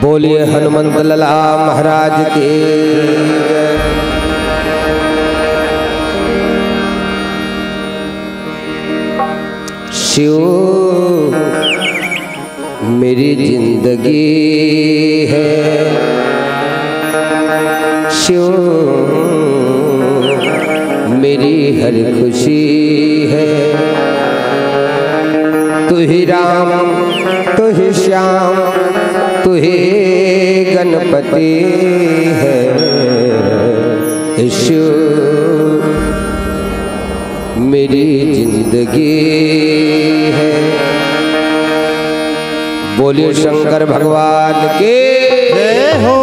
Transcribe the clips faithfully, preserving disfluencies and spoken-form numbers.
बोलिए हनुमंत लला महाराज की जय। शिव मेरी जिंदगी है, शिव मेरी हर खुशी है। तू ही राम, तू ही श्याम, तू ही गणपति है। यीशु मेरी जिंदगी है। बोलिए शंकर भगवान की जय हो।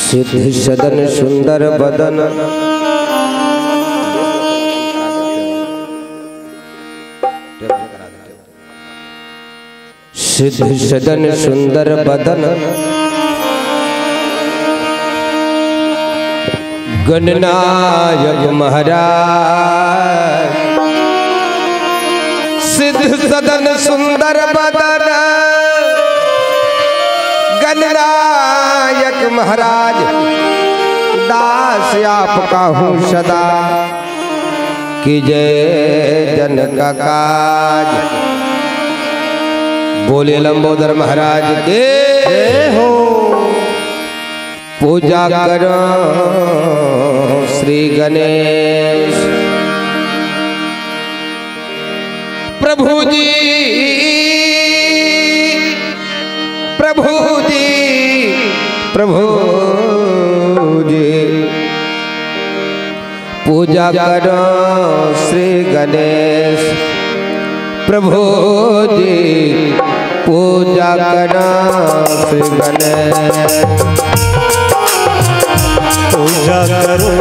सिद्ध सदन सुंदर बदन, सिद्ध सदन सुंदर बदन, गणनायक महाराज। सिद्ध सदन सुंदर बदन, गणनायक महाराज, दास आपका हूँ सदा, कीजे जन का काज। बोले लंबोदर महाराज के जय हो। पूजा करो श्री गणेश। प्रभु जी, प्रभु जी, प्रभु जी, पूजा करो श्री गणेश। प्रभु जी, पूजा करो श्री गणेश। पूजा करो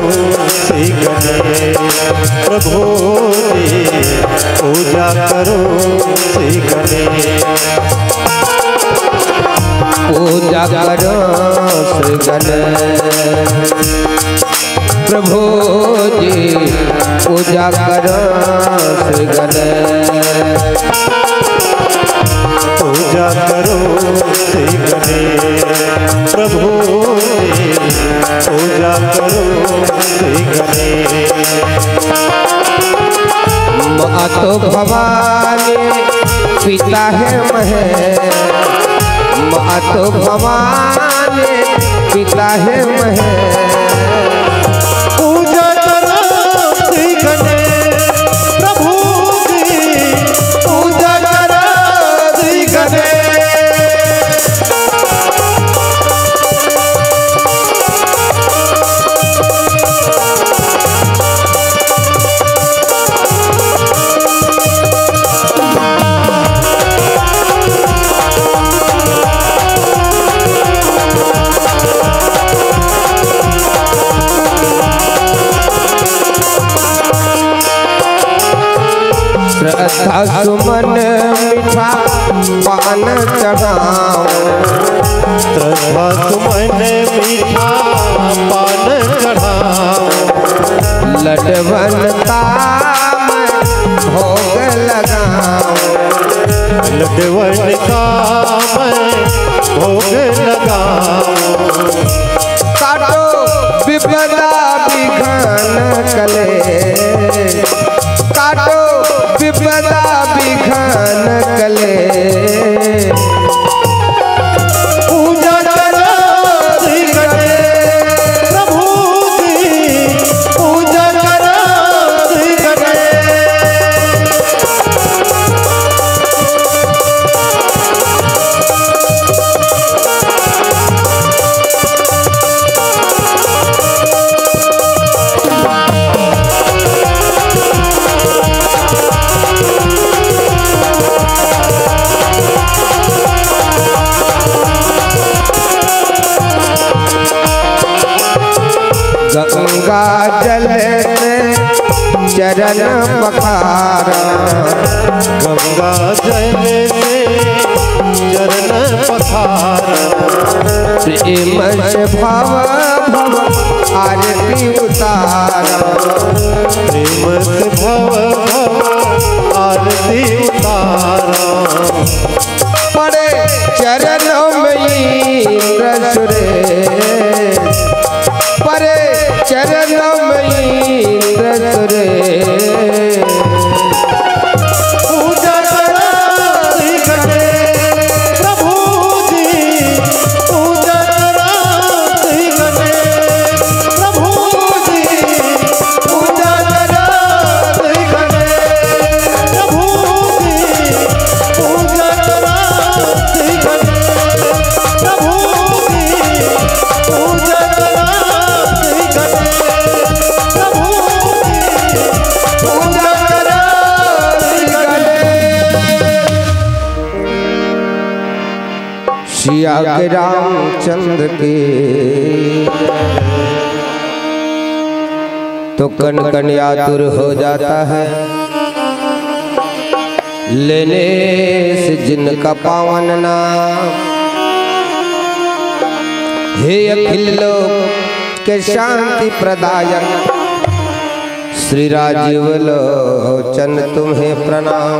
श्री गणेश, प्रभु जी, पूजा करो श्री गणेश। पूजा करो श्री गणेश, प्रभु जी, पूजा करो श्री गणेश। पूजा करो श्री गणेश, प्रभु जी, पूजा करो श्री गणेश। माँ तो भवानी, पिता है महेश। माँ तो भवानी, पिता है महेश। पूजा करो श्री गणेश, प्रभु जी, पूजा करो श्री गणेश। श्रद्धा सुमन मीठा पान चढ़ाओ। श्रद्धा सुमन मीठा पान चढ़ाओ। लड्डवन का मैं भोग लगाओ। लड्डवन का मैं भोग लगाओ। काटो विपदा विघ्न कलेश। काटो विपदा विघ्न कलेश। पूजा करो श्री गणेश, प्रभु जी, पूजा करो श्री गणेश। गंगा जल से चरण पखारा। गंगा जल से चरण पखारा। प्रेम से भव भव आरती उतारा। प्रेम से भव भव आरती उतारा। पड़े चरणों में इंद्र सुरेश। पड़े चरणों में इंद्र सुरेश। पूजा करो श्री गणेश, प्रभु जी, पूजा करो श्री गणेश, प्रभु जी, पूजा करो श्री गणेश, प्रभु जी, पूजा करो श्री गणेश, प्रभु जी, पूजा करो श्री गणेश, प्रभु जी, पूजा करो श्री गणेश। सिया के रामचंद्र की। तो कण कण आतुर हो जाता है लेने से जिनका पावन नाम। हे अखिल लोक के शांति प्रदायक श्री राजीव लोचन तुम्हें प्रणाम।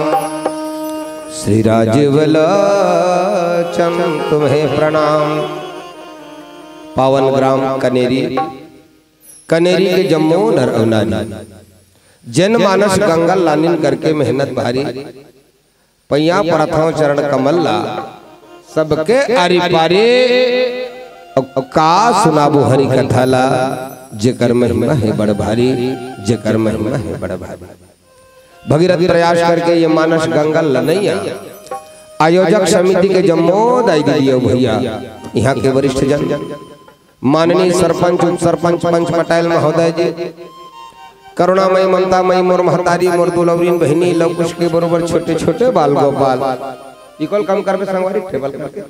श्री राजीव लोचन तुम्हें प्रणाम। पावन ग्राम कनेरी, कनेरी के जम्मो नर अउ नारी, जनमानस गंगा लानिन करके मेहनत भारी, पैया परथंव चरण कमल ला, सबके आरी पारी। अउ का सुनाबो हरि कथा ला, जेकर महिमा हे बड़ भारी, जेकर महिमा हे बड़ भारी। भगीरथ प्रयास करके ये मानस गंगा लनैया आयोजक समिति के जम्मो दाई दीदी अउ भैया, यहाँ के वरिष्ठ जन, माननीय सरपंच, उप सरपंच, पंच पटेल महोदय जी, करुणामयी, ममतामयी मोर महतारी, मोर दुलौरीन बहिनी, लव कुश के बरोबर छोटे छोटे बाल गोपाल, इकोल कम करबे संगवारी, टेबल करके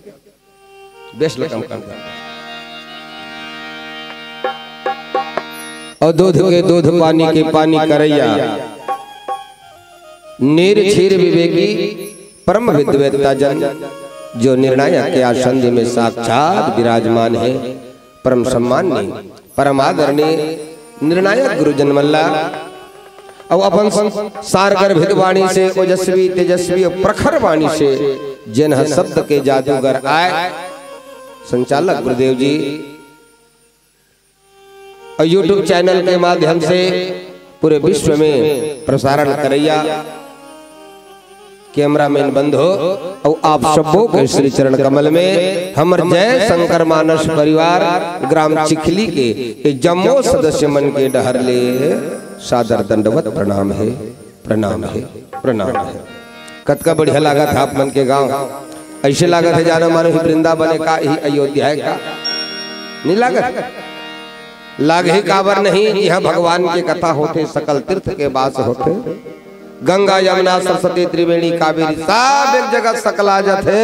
बेस ल कम करबे। अउ दूध के दूध, पानी के पानी करैया, नीर क्षीर विवेकी, परम विद्वेत्ता जन, जो निर्णायक के आसंदी में साक्षात विराजमान हे, परम सम्माननीय, परम आदरणीय निर्णायक गुरुजन मन ला, अउ अपन सार गर्भित वाणी से, ओजस्वी, तेजस्वी अउ प्रखर वाणी से जेन ह शब्द के जादूगर आय, संचालक गुरुदेव जी, अउ YouTube चैनल के माध्यम से पूरे विश्व में प्रसारण करैया कैमरामैन बंधु अउ आप सबो के श्री चरण कमल में हमर जय शंकर मानस परिवार ग्राम चिखली के ये जम्मो सदस्य मन के डहर ले सादर दंडवत प्रणाम हे, प्रणाम हे, प्रणाम हे। कतका बढ़िया लागत हे आप मन के गांव, ऐसे लागत हे जानो मानो ही वृंदावन हे का, ही अयोध्या हे का, नहीं लागत? लागही काबर नहीं, इहाँ भगवान के कथा होथे, सकल तीर्थ के बास होथे। गंगा, यमुना, सरस्वती, त्रिवेणी, कावेरी, सब एक जगह सकला जथे।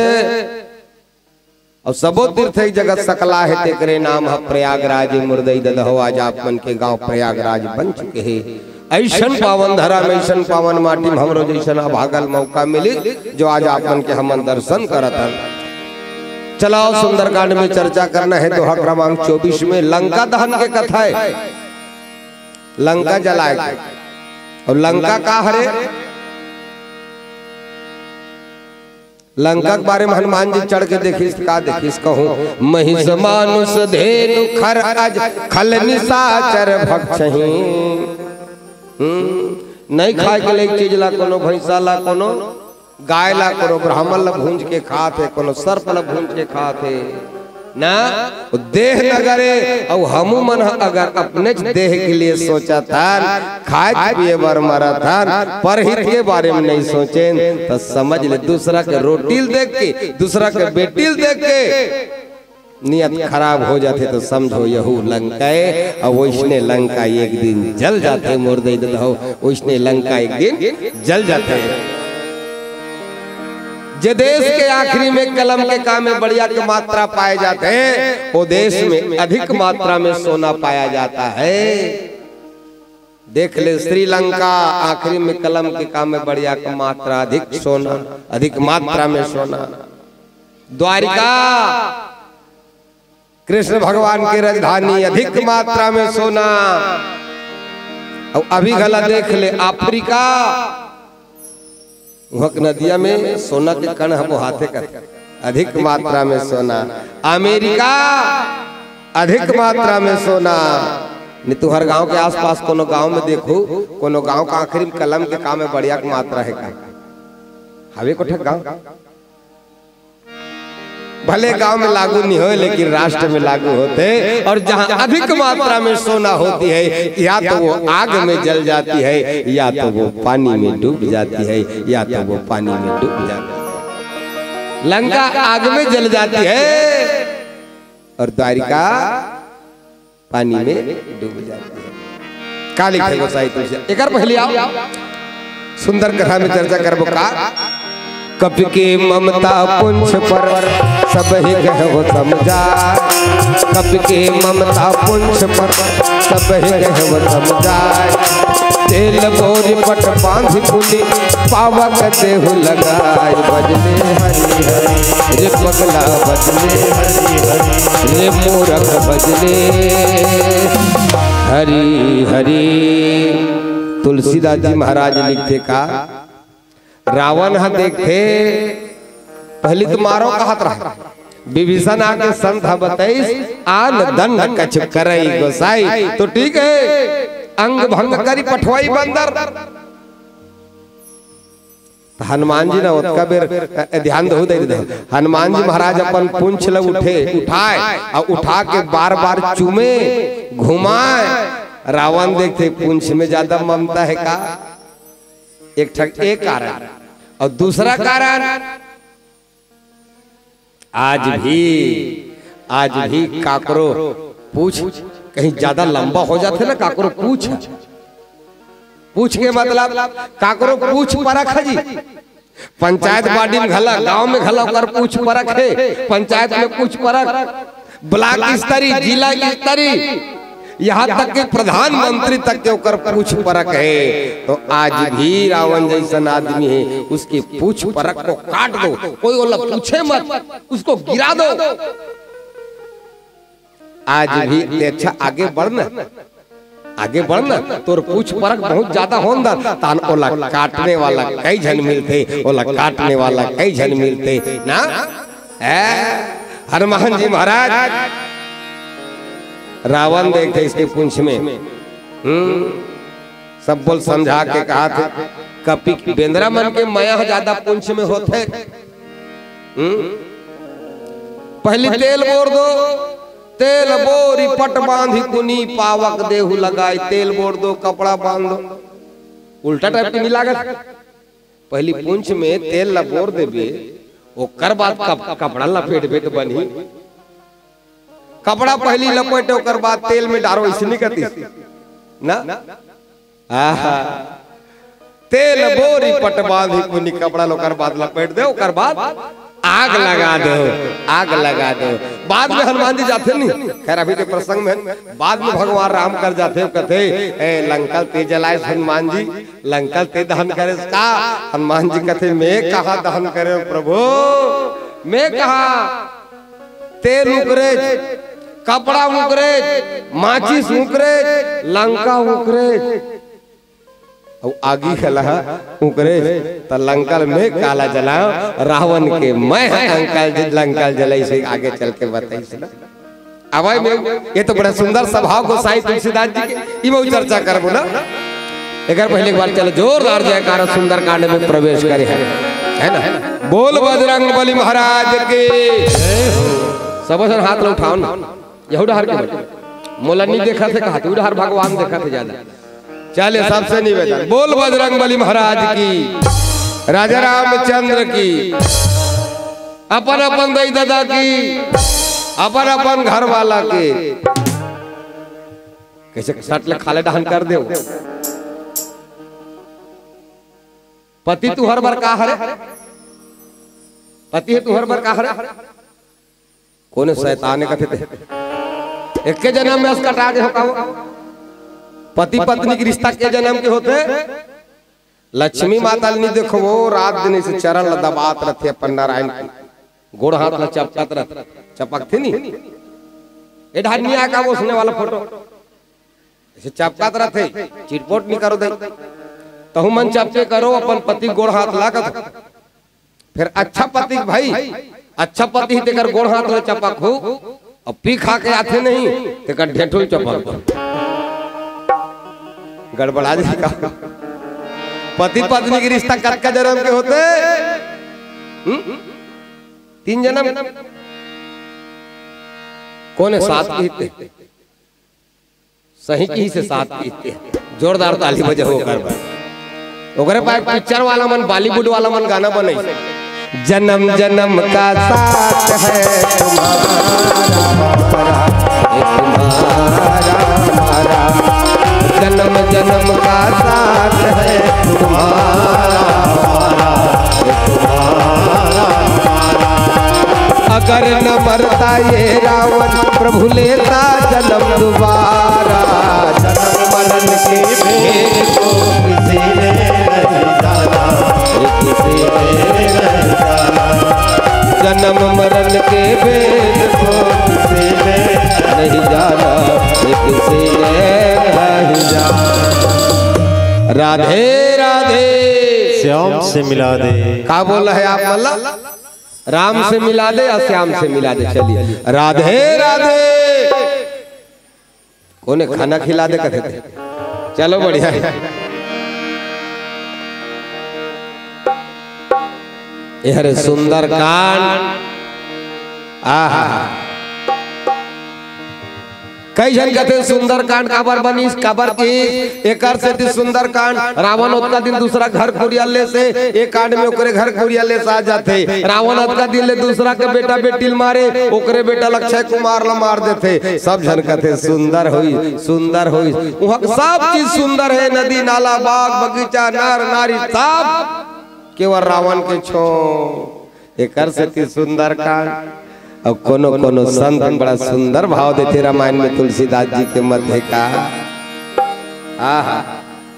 अउ सबो तीर्थ एक जगह सकला हे, तेकरे नाम ह प्रयागराज। मुरदई ददहो, आज आप मन के गांव प्रयागराज बन चुके हे। अइसन पावन धरा में, अइसन पावन माटी में हमरो जइसन अभागल मौका मिली, जो आज आप मन के हमन दर्शन करत हन। चलाओ, सुंदरकांड में चर्चा करना हे, दोहा क्रमांक चौबीस में लंका दहन के कथा हे। लंका जलाए के। अउ लंका का हरे? लंका के बारे में हनुमान जी चढ़ के देखिस, का देखिस कहूं, महिष मानुष धेनु खर अज खल निशाचर भक्षही। हम्म, नहीं खाए के लायक चीज ला कोनो, भैंसा ला कोनो, गाय ला कोनो, ब्राह्मण ला भूंज के खात हे, कोनो सर्प ला भूंज के खात हे ना, वो देह नगरे। अउ हमू मन ह अगर अपनेच देह के लिए सोचत हन, खाए पिए बर मरत हन, परहित के बारे में नहीं सोचेन, त समझ ले दूसरा के रोटी ल देख के, दूसरा के बेटी ल देख के नियत खराब हो जाथे, त समझो यहू लंका ए। अउ वइसने लंका एक दिन जल जाथे, मोर दई ददा हो, वइसने लंका एक दिन जल जाथे। जे देश के आखिरी में कलम के काम में बढ़िया के मात्रा पाए जाथे, वो देश में अधिक मात्रा में सोना पाया जाता है। देख ले, श्रीलंका आखिरी में कलम के काम में बढ़िया के मात्रा अधिक सोना, अधिक मात्रा में सोना। द्वारिका कृष्ण भगवान के राजधानी, अधिक मात्रा में सोना। अउ अभी घला देख ले, अफ्रीका, उहाँ के नदिया में सोना के कण ह बोहाथे कथे, अधिक मात्रा में सोना। अमेरिका, अधिक मात्रा में सोना। नहीं, तुहर गांव के आसपास कोनो गांव में देखू, कोनो गांव का आखिरी में कलम के काम में बढ़िया के मात्रा हे का? हवे कोठा गांव? भले गांव में लागू नहीं होय, लेकिन राष्ट्र में लागू होथे। और जहां अधिक मात्रा में सोना होती है, या तो वो आग में जल जाती है, या तो वो पानी में डूब जाती है, या तो वो पानी में डूब जाती है। लंका आग में जल जाती है और द्वारिका पानी में डूब जाती है। का लिखे गोसाई तुलसी? एकर पहले आओ, सुंदर कथा में चर्चा करबो का। कपि के ममता पुंछ पर, सब ही गहव समझाय। कपि के ममता पुंछ पर, सब ही गहव समझाय। तेल बोरि पट बांधि पुनि, पावक देहु लगाय। भजले हरि हरि, रे पगला भजले हरि हरि, रे मूरख भजले हरि हरि। तुलसीदास जी महाराज लिखथे का, रावण ह देखथे, पहली तो मारो कहत रहा, विभीषण आके संत ह बताइस, आन दंड कछु करई गोसाई, तो ठीक है, अंग भंग करी पठवाई बंदर। त हनुमान जी ना ओतका बेर, अ, ध्यान दहू दे दे। हनुमान जी महाराज अपन पूंछ ल उठे, उठाए, अउ उठा के बार-बार चूमे, घुमाए। रावण देखथे पूंछ में ज्यादा ममता हे का? एक ठक ए कारण, अउ दूसरा कारण आज भी, आज भी काकरो पूछ कहीं ज्यादा लंबा हो जाथे ना, काकरो पूछ, पूछ के मतलब काकरो पूछ परख जी, पंचायत बॉडी में घला, गांव में घला ओकर पूछ परख हे। पंचायत में पूछ परख, ब्लॉक स्तरीय, जिला स्तरीय, यहाँ तक कि प्रधानमंत्री तक के ओकर पूछ परख हे। तो आज भी रावण जैसन आदमी हे, उसकी पूछ परख को काट दो, कोई ओला पूछे मत, उसको गिरा दो। आज भी ते अच्छा आगे बढ़ ना, आगे बढ़ ना, तोर पूछ परख बहुत ज्यादा होन दा, तान ओला काटने वाला कई झन मिलथे, ओला काटने वाला कई झन मिलथे ना। ए, हनुमान जी महाराज, रावण देखथे इसके पूंछ में, हम्म, सब बोल समझा के कहाथे, कपि बेंदरा मन के मया ह ज्यादा पूंछ में होथे। हम्म, पहली तेल बोर दो, तेल बोरी पट बांधी कुनी पावक देहु लगाई, तेल बोर दो, कपड़ा बांध दो, उल्टा टाइप के नहीं लागत। पहली पूंछ में तेल ला बोर देबे, ओकर बाद कप-, कपड़ा लपेटबे तो बनही। कपड़ा पहली लपेटे, ओकर बाद तेल में डारो, इसने कतिस ना। आहा, तेल बोरी पट बांधी कुनी कपड़ा ला ओकर बाद लपेट दे, ओकर बाद आग लगा दे, आग लगा दे। बाद में हनुमान जी जाथे नहीं, खैर अभी के प्रसंग में, बाद में भगवान राम कर जाथे, कथे, ए लंका ते जलाए हनुमान जी, लंका ते दहन करे का? हनुमान जी कथे, मैं कहा दहन करे प्रभु, मैं कहा, तेल उकरेज, कपड़ा उकरेज, माचिस उकरेज, लंका उकरेज, अउ आगी खला उकरेज, त लंका में काला जलाओ, रावण के मैं ह अंकल ज-, लंका जलाई से आगे चल के बताइस ना। अवय में ये तो बड़ा सुंदर स्वभाव गोसाई तुलसीदास जी के, इमे चर्चा करबो ना। एकर पहले एक बार चलो जोरदार जयकारा सुंदरकांड में प्रवेश करे है, है ना? बोल बजरंग बली महाराज के। सब झन हाथ ला उठाओ ना। यहू डहर के बल। मोला नहीं देखा थे कहा, तू डहर भगवान देखा थे ज्यादा। चले सबसे निवेदन, बोल बजरंग बली महाराज की, राजा रामचंद्र की, अपन अपन दाई ददा की, अपन अपन घर वाला के। कैसे सट ले खाले डहन कर दे। पति तुहर बर का हरे? पति हे तुहर बर का हरे? कोने शैतान हे कथे ते? एके जन्म में अस कटा गे हो का वो? पति पत्नी के रिश्ता के जन्म के होथे? लक्ष्मी माता ल नहीं देखो, वो रात दिन इसे चरण ल दबात रथे अपन नारायण के। गोड़ हाथ ल चपकत रथे, चपकथे नहीं? ए ढानिया का वो उसने वाला फोटो। ऐसे चपकत रथे, चिटपोट नहीं करो दे। तहु मन चपके करो, अपन पति गोड़ हाथ लागत। फिर अच्छा पति भाई, अच्छा पति ही तेकर गोड़ हाथ ल चपक हो, अउ पी खा के आथे नहीं, तेकर ढेठुल चपक। गड़बड़ा जी का। पति पत्नी के रिश्ता कतका जन्म के होथे? हम्म? तीन जन्म। कोने सात के हिते? सही किहिसे सात किहिसे। जोरदार ताली बजाओ ओकर बर। ओकरे पास पिक्चर वाला मन, बॉलीवुड वाला मन गाना बनाइस। जन्म जन्म का साथ है तुम्हारा हमारा, ये तुम्हारा हमारा। जन्म जन्म का साथ है तुम्हारा हमारा, ये तुम्हारा हमारा। अगर न मरता ये रावण, प्रभु लेता जन्म दोबारा। जन्म मरण के भेद को किसी ने नहीं जाना, ये किसी ने नहीं जाना। जन्म मरण के भेद को किसी ने नहीं जाना, ये किसी ने नहीं जाना। राधे राधे। श्याम से मिला दे। का बोला है आप मल्ला? राम से मिला दे या श्याम से मिला दे। चलिए, राधे राधे। कोने खाना खिला दे कथे थे? चलो, बढ़िया है। ये हरे सुंदरकांड। आहा। कई झन कथे सुंदरकांड काबर बनिस, काबर की एकर सेती सुंदरकांड, रावण ओतका दिन दूसरा घर कुरिया ले से, एक कांड में ओकरे घर कुरिया ले से आ जाथे। रावण ओतका दिन ले दूसरा के बेटा बेटी ल मारे, ओकरे बेटा ल अक्षय कुमार ल मार देथे। सब झन कथे सुंदर होई, सुंदर होई। उहाँ के सब चीज सुंदर है, नदी नाला, बाग बगीचा, नर नारी, सब केवल रावण के छो। एकर सेती सुंदरकांड। अउ कोनो कोनो संत बड़ा सुंदर भाव देथे रामायण में तुलसीदास जी के मध्य का। आहा,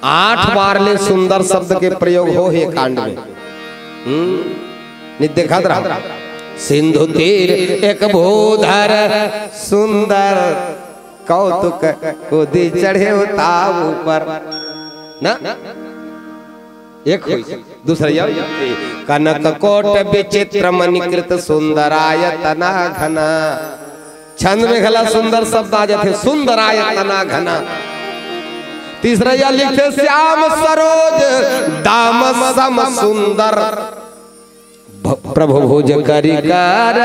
आठ बार ले सुंदर शब्द के प्रयोग हो हे कांड में। हम्म, नहीं देखत रहा। सिंधु तीर एक भूधर सुंदर, कौतुक कूदी चढ़े ताव ऊपर। ना? एक होई। दूसरा या कनक कोट विचित्र मणिकृत सुंदरायतना घना। छंद में घला सुंदर शब्द आ जाथे, सुंदरायतना घना। तीसरा या लिखथे श्याम सरोज दाम सम सुंदर। भ-, प्रभु भुज करी कर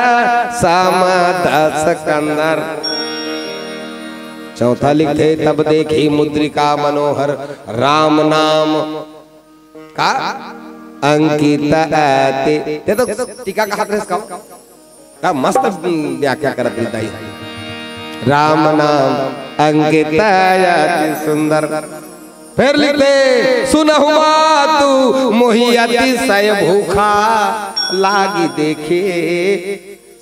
सम दस कंदर। चौथा लिखथे तब देखी मुद्रिका मनोहर राम नाम का अंकित अति। ते तो टीका कहत रहे इसका। का मस्त व्याख्या करत रही दाई। राम नाम अंकित अति सुंदर। फिर लिखते सुनहु मातु मोहि अतिशय भूखा, लागी देखे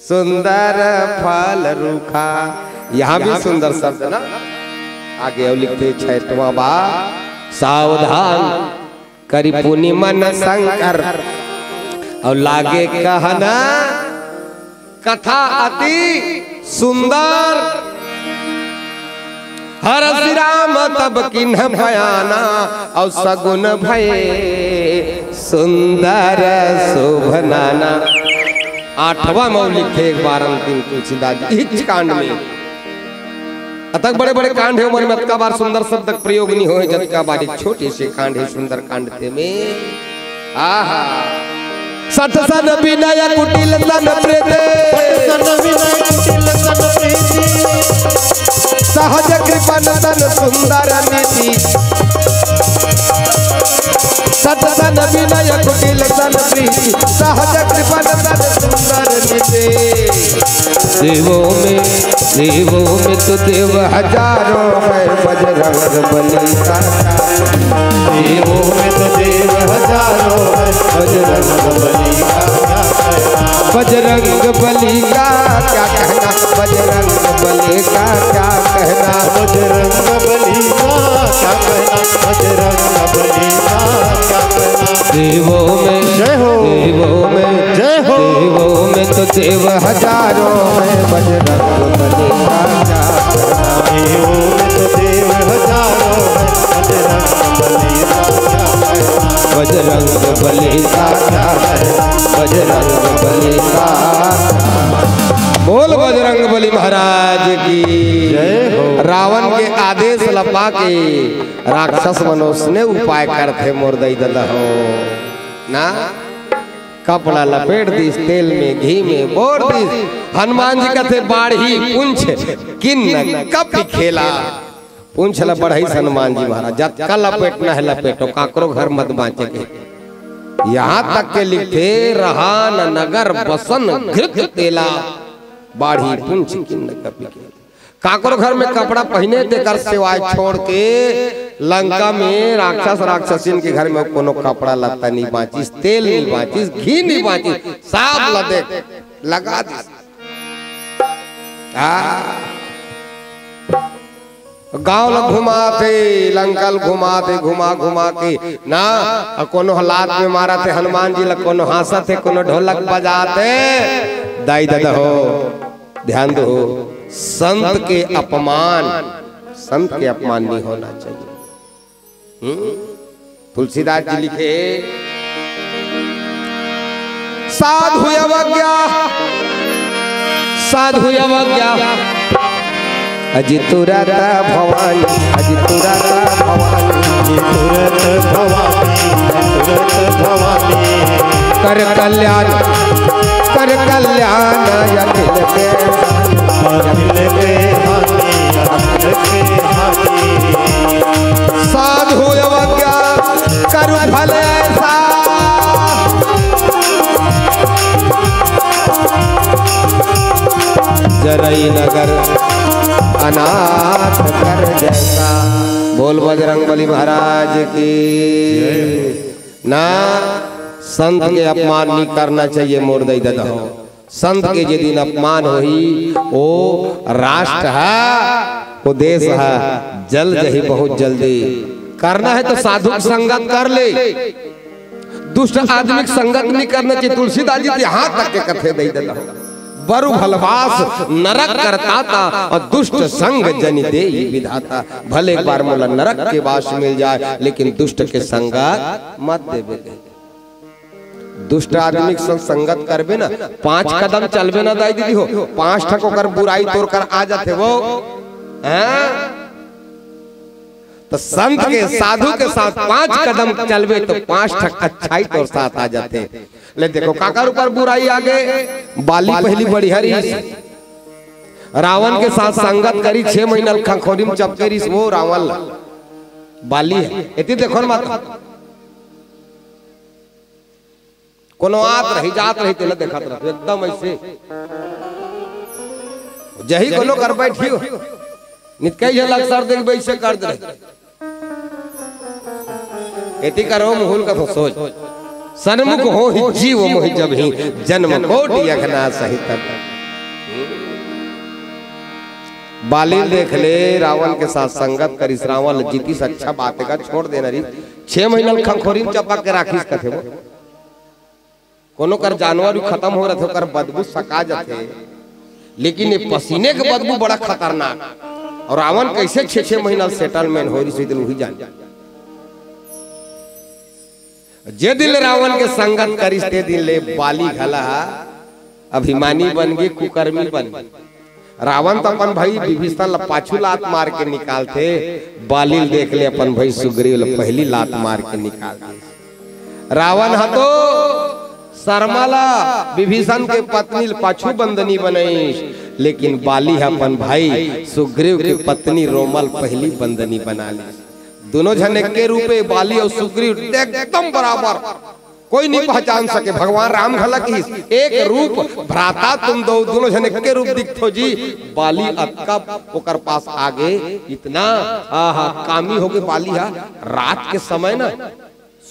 सुंदर फल रूखा। यहाँ भी सुंदर शब्द ना। आगे अउ लिखते छैतवा बा सावधान करी पुनि मन शंकर। अउ लागे कहना कथा अति सुंदर। हरषि राम तब किन्ह बयाना, अउ सगुन भय सुंदर शुभ नाना। आठवां मौलिक थे एक बार अंतिम तुलसीदास जी इच कांड में। अतक बड़े बड़े कांड हे, ओमन में अतका बार सुंदर शब्द के प्रयोग नहीं होय, जतका बार एक छोटे से कांड हे सुंदर कांड ते में। आहा। सत सन विनय कुटिल सन प्रीति। सत सन विनय कुटिल सन प्रीति। सहज कृपन तन सुंदर नीति। सत सन विनय कुटिल सन प्रीति। सहज कृपन तन सुंदर नीति। देवों में, देवों में तो देव हजारों है, बजरंग बली का। देवों में तो देव हजारों है, बजरंग बली का क्या कहना। बजरंग बली का क्या कहना, बजरंग बली का क्या कहना। बजरंग बली का क्या कहना, बजरंग बली का क्या कहना। देवों में, जय हो। देवों में, जय हो। देवों में तो देव हजारों हैं, बजरंग बली का क्या कहना। देवों में तो देव हजारों हैं, बजरंग बली का क्या कहना। बजरंग बली का क्या कहना, बजरंग बली का। बोल बजरंग बली महाराज की। जय हो। रावण के आदेश ल पाके राक्षस मन ओसने उपाय करथे मोर दई ददा हो ना। कपड़ा लपेट दिस, तेल में घी में बोर दिस। हनुमान जी कथे बाढ़ी पूंछ किन्न कपि खेला। पूंछ ल बढ़ाइस हनुमान जी महाराज, जतका लपेटना हे लपेटो, काकरो घर मत बांचे के। यहाँ तक के लिखथे रहा न नगर बसन घृत तेला, बाढ़ी पूंछ किन्न कपि खेला। काकरो घर में कपड़ा पहिने तेकर सेवाय छोड़ के लंका में राक्षस राक्षसिन के घर में कोनो कपड़ा लत्ता नहीं बांचिस, तेल नहीं बांचिस, घी नहीं बांचिस, सब ल दे लगा दिस। आ, गांव ल घुमाथे, लंका ल घुमाथे, घुमा घुमा के ना, अउ कोनो ह लात में मारथे हनुमान जी ल, कोनो हाँसथे, कोनो ढोलक बजाथे। दाई ददा हो, ध्यान दो, संत के अपमान, संत के अपमान नहीं होना चाहिए। हम्म? तुलसीदास जी लिखे, साधु अवज्ञा, साधु अवज्ञा, अजि तुरत भवानी, अजि तुरत भवानी, अजि तुरत भवानी, अजि तुरत भवानी। कर कल्याण, कर कल्याण अखिल के, अखिल के हानि, अखिल के हानि। साधु अवज्ञा करू भले ऐसा, जरई नगर अनाथ कर जैसा। बोल बजरंग बली महाराज की। ना संत के अपमान नहीं करना चाहिए मोर दई ददा हो। संत के जे दिन अपमान होही, ओ राष्ट्र ह, ओ देश ह, जल जही बहुत जल्दी। करना है तो साधु के संगत कर ले, दुष्ट आदमी के संगत नहीं करना चाहिए। तुलसीदास जी तो यहाँ तक के कथे दई ददा हो, बरु भलवास नरक करता था और दुष्ट संग जनि देई विधाता। भले एक बार मोला नरक के वास मिल जाए, लेकिन दुष्ट के संगत मत देबे। दुष्ट आदमी के संग संगत करबे ना, पांच कदम चलबे ना दाई दीदी हो, पांच ठक ओकर बुराई तोर कर आ जाथे वो, हैं? तो संत के, साधु के साथ पांच कदम चलबे तो पांच ठक अच्छाई तोर साथ आ जाथे। ले देखो, काकर ऊपर बुराई आ गे? बाली पहली बढ़िया रहिस, रावण के साथ संगत करी, छह महीना ल खंखोरी में चपके रहिस वो रावण ल। बाली ह, एती देखो न माता। कोनो आत रही, जात रही, तेला देखत रही, एकदम ऐसे। जही कोनो कर बैठी हो, नितकई झलक सर देख बैसे कर दे। एती करो मुहुल का तो सोच। सन्मुख होहि जीव मोहि जब ही, जन्म कोटि अघनासहित। बाली देख ले, रावण के साथ संगत करिस, रावण ल जीतिस, अच्छा बात का छोड़ देना रही। छह महीना ल खंखोरी में चपक के राखिस कथे वो। कोनो कर जानवर भी खत्म हो रथे, ओकर बदबू सका जाथे, लेकिन ये पसीने के बदबू बड़ा खतरनाक। और रावण कैसे छह छह महीना सेटलमेंट हो रही, दिन वही जान। जे दिन रावण के संगत करिस, ते दिन ले बाली घला अभिमानी बन गे, कुकर्मी बन गे। रावण तो अपन भाई विभीषण ला पाछू लात मार के निकालथे, बाली ल देख ले अपन भाई सुग्रीव ला पहली लात मार के निकाल दे। रावण ह तो शर्मा ला विभीषण के पत्नी ल पाछू बंदनी बनईस, लेकिन बाली ह अपन भाई सुग्रीव के पत्नी रोमा ल पहली बंदनी बना ली। दोनों झन एके रूपे, बाली और सुग्रीव एकदम बराबर, कोई नहीं पहचान सके। भगवान राम घला किहिस, "एक रूप भ्राता तुम दो", दोनों झन एके रूप दिखथो जी। बाली अतका ओकर पास आगे, इतना, आहा, कामी होगे बाली हा। रात के समय ना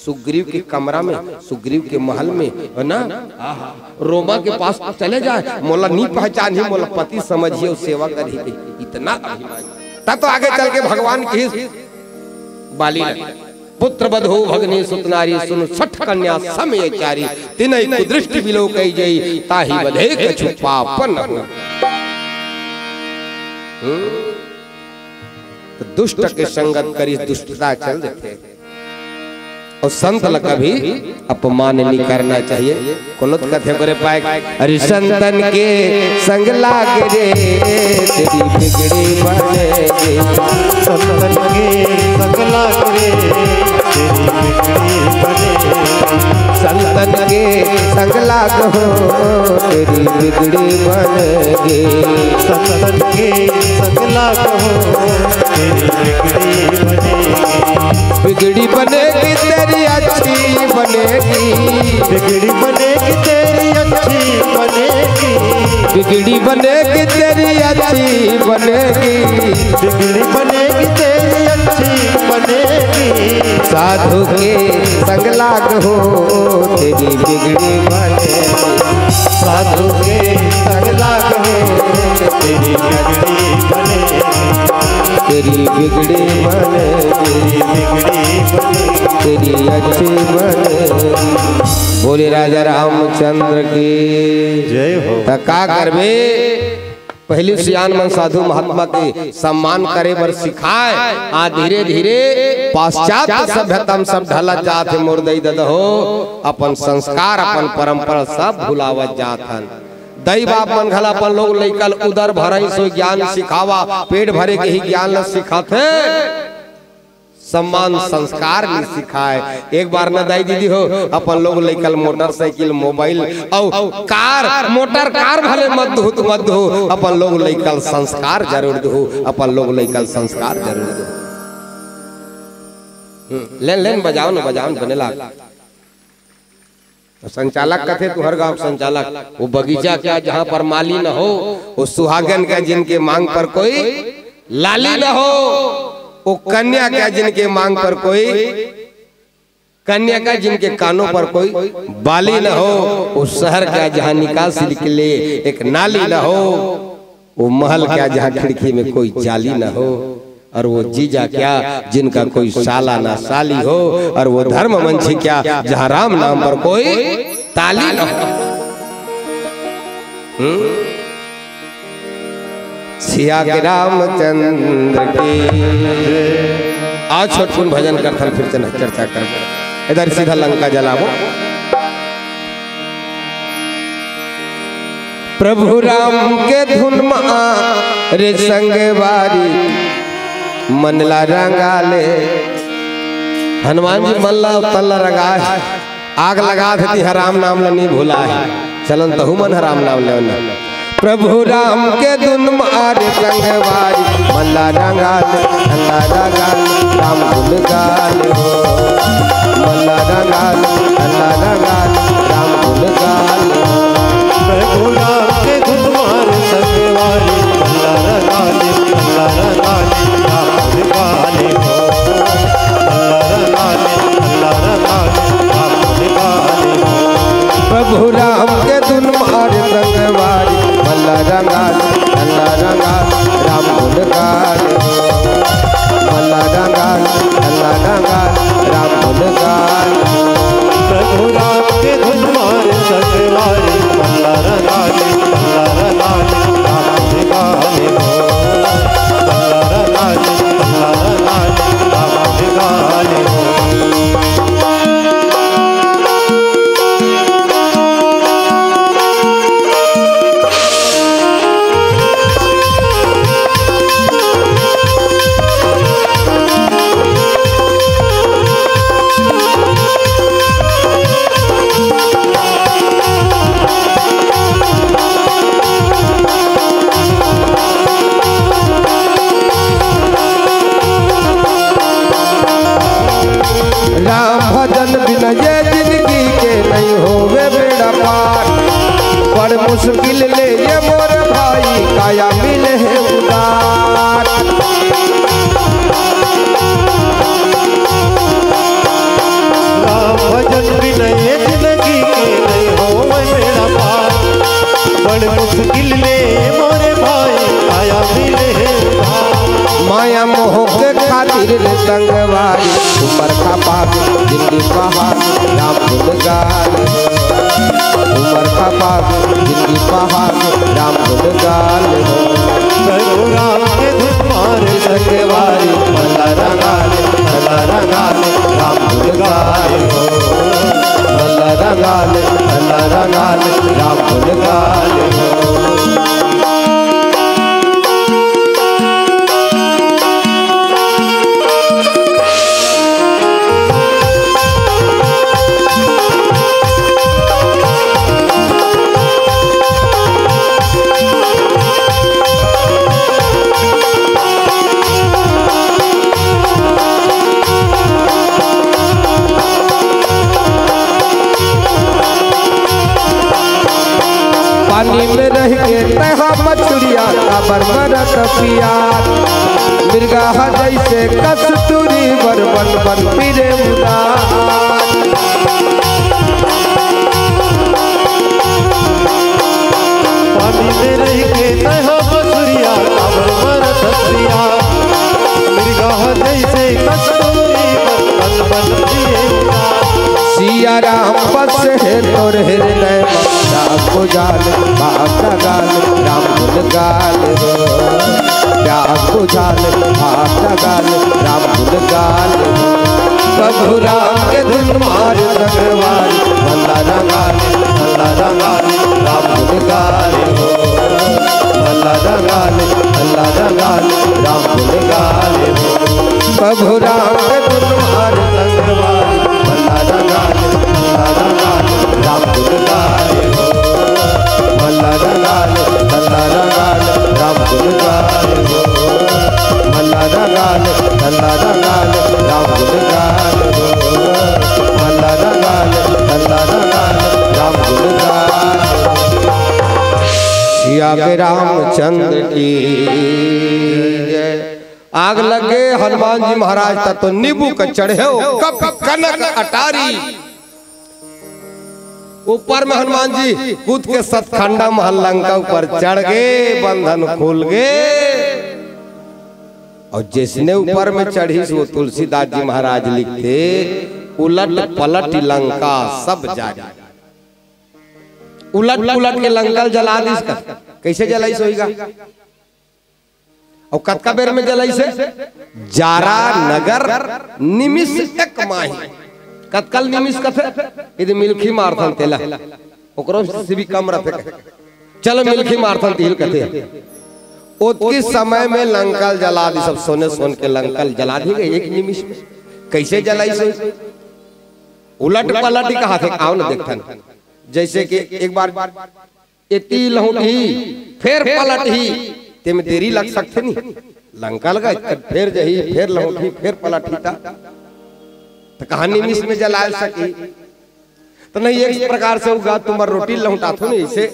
सुग्रीव के कमरा में, सुग्रीव के महल में, है ना, आहा, रोमा के पास चले जाए, "मोला नहीं पहचानही, मोला पति समझिए और सेवा करही", इतना अभिमान। तब तो आगे चल के भगवान किहिस बाली ल, "पुत्र बधू भगनी सुत नारी, सुन सठ कन्या सम ये चारी, तिनहि कुदृष्टि बिलो कई जई, ताहि बधे कछु पाप न हो।" हम्म? तो दुष्ट के संगत करी, दुष्टता चल देथे। और संत ल कभी अपमान नहीं करना चाहिए। कोनो तो कथे करे पाए, "अरे संतन के संग लाग रे, तेरी बिगड़ी बनेगी।" संतन के संग लाग रे, तेरी बिगड़ी बनेगी। संतन के संग लाग हो, तेरी बिगड़ी बनेगी। संतन के संग लाग हो, तेरी बिगड़ी बनेगी। बिगड़ी बनेगी तेरी अच्छी बनेगी। बिगड़ी बनेगी तेरी अच्छी बनेगी। बिगड़ी बनेगी तेरी अच्छी बनेगी। बिगड़ी बनेगी तेरी अच्छी बनेगी। साधु के संग लाग हो, तेरी बिगड़ी बनेगी। साधु के संग लाग हो, तेरी बिगड़ी बनेगी। तेरी बिगड़ी बनेगी। तेरी बिगड़ी बनेगी। तेरी अच्छी बनेगी। बोले राजा रामचंद्र की जय हो। त का करबे, पहली सियान मन साधु महात्मा के सम्मान करे बर सिखाए, आ धीरे धीरे पाश्चात्य सभ्यता म सब ढलत जात हे मोर दई ददा हो, अपन संस्कार, अपन परंपरा सब भुलावत जात हन। दई बाप मन घला अपन लोग लइका ल उदर भरई सो ज्ञान सिखावा, पेट भरे के ही ज्ञान ल सिखाथे। सम्मान संस्कार नहीं सिखाए। एक बार न दाई दीदी हो, अपन लोग लइका ल मोटरसाइकिल, मोबाइल, अउ कार, मोटर कार भले मत दुहू त मत दुहू, अपन लोग लइका ल संस्कार जरूर दुहू, अपन लोग लइका ल संस्कार जरूर दुहू। हम्म, लेन लेन बजाओ न, बजाओ न, बने लाग। संचालक कथे, तुहर गांव के संचालक, वो बगीचा क्या जहां पर माली न हो, वो सुहागन क्या जिनके मांग पर कोई लाली न हो, वो कन्या क्या जिनके मांग पर कोई कन्या का जिनके कानों पर कोई बाली न हो, उस शहर का जहाँ निकासी निकले एक नाली न हो, वो महल का जहाँ खिड़की में कोई जाली न हो, और वो जीजा क्या जिनका कोई साला ना साली हो, और वो धर्म मंझी क्या जहाँ राम नाम पर कोई ताली न हो। हम्म? सिया के रामचंद्र की। आज छोटकुन भजन करथन, फिर चल चर्चा कर। इधर सीधा लंका जलाबो। प्रभु राम के धुन मा रे संगवारी, मन ला रंगा ले। हनुमान जी मन ला तन ला रंगाए, आग लगा देती है, राम नाम ला नहीं भुलाए। चलन तहु मन ह राम नाम लेवना। प्रभु राम के धुन मा रे संगवारी, मन ला रंगा ले, मन ला रंगा ले, राम गुण गा ले हो। मन ला रंगा ले, मन ला रंगा ले, राम गुण गा ले हो। प्रभु राम के धुन मा रे संगवारी, मन ला रंगा ले, मन ला रंगा ले, राम गुण गा ले हो। मन ला रंगा ले, मन ला रंगा ले, राम गुण गा ले हो। प्रभु राम के धुन मा रे संगवारी, मन ला रंगा ले, मन ला रंगा ले, राम गुण गा ले हो। मन ला रंगा ले, मन ला रंगा ले, राम गुण गा ले हो। प्रभु राम के धुन मा रे संगवारी, मन ला रंगा ले, मन ला रंगा ले, राम गुण गा ले हो। मन ला रंगा ले, मन ला रंगा ले, राम गुण गा ले हो। राम भजन बिन ये जिंदगी के नहीं होवे बेड़ा पार। बड़ मुश्किल ले ये मोर भाई काया मिले है उदार। राम भजन बिन ये जिंदगी के नहीं होवे बेड़ा पार। बड़ मुश्किल ले मोरे भाई आया मिले उधार। माया मोह के खातिर रे संगवारी, उमर खपाबे जिंदगी पहाड़, राम गुण गा ले हो। उमर खपाबे जिंदगी पहाड़, राम गुण गा ले हो। प्रभु राम के धुन मा रे संगवारी, मन ला रंगा ले, मन ला रंगा ले, राम गुण गा ले हो। मन ला रंगा ले, मन ला रंगा ले, राम गुण गा ले हो। पानी में रह के तैहा मछुरिया काबर मरत पियास। मिर्गा ह जैसे कस्तूरी बर बन बन फिरे उदास। पानी में रह के तैहा मछुरिया काबर मरत पियास। मिर्गा ह जैसे कस्तूरी बर बन बन फिरे उदास। सिया राम बस हे तोर हृदय मा, राम को जान भाग गाल, राम गुण गाल हो। राम को जान भाग गाल, राम गुण गाल हो। प्रभु राम के धुन मा रे संगवारी, मन ला रंगा ले, मन ला रंगा ले, राम गुण गाल हो। मन ला रंगा ले, मन ला रंगा ले, राम गुण गाल हो। प्रभु राम के धुन मा रे संगवारी, मन ला रंगा ले, मन ला रंगा ले, राम गुण गाल हो। मन ला रंगा ले, मन ला रंगा ले, राम गुण गाल हो। मन ला रंगा ले, मन ला रंगा ले, राम गुण गाल हो। मन ला रंगा ले, मन ला रंगा ले, राम गुण गाल हो। सिया के रामचंद्र की जय। आग लगे हनुमान जी महाराज ता तो नींबू का चढ़े हो कप कनक अटारी। ऊपर में हनुमान जी कूद के सतखंडा महल लंका ऊपर चढ़ गए, बंधन खुल गए। और जिसने ऊपर में चढ़ी सो तुलसीदास जी महाराज लिखते, उलट पलट लंका सब जारी। उलट पुलट के लंका ल जला दिस का। कैसे जलाइस होइगा? और कतका बेर में जलाइस हे? जारा नगर निमिष एक माही। कतका ल निमिष कथे? यदि मिलखी मारथन तेला, ओकरो से भी कम रथे। चलो मिलखी मारथन तिहिल कथे। ओतकी समय में लंका ल जला दिस, सब सोने सोन के लंका ल जला दी गई एक निमिष में। कैसे जलाइस होइस? उलट पलट ही कहा थे, आओ ना देखथन। जैसे कि एक बार एती लहुटही, फेर पलटही, तेमे देरी लग सकथे नी। लंका लगा, फेर जही, फेर लहुटही, फेर पलटही ता, त कहा निमिष में जलाए सकी? त नहीं, एक प्रकार से उगा तुम्हार रोटी लहुटाथो नी, इसे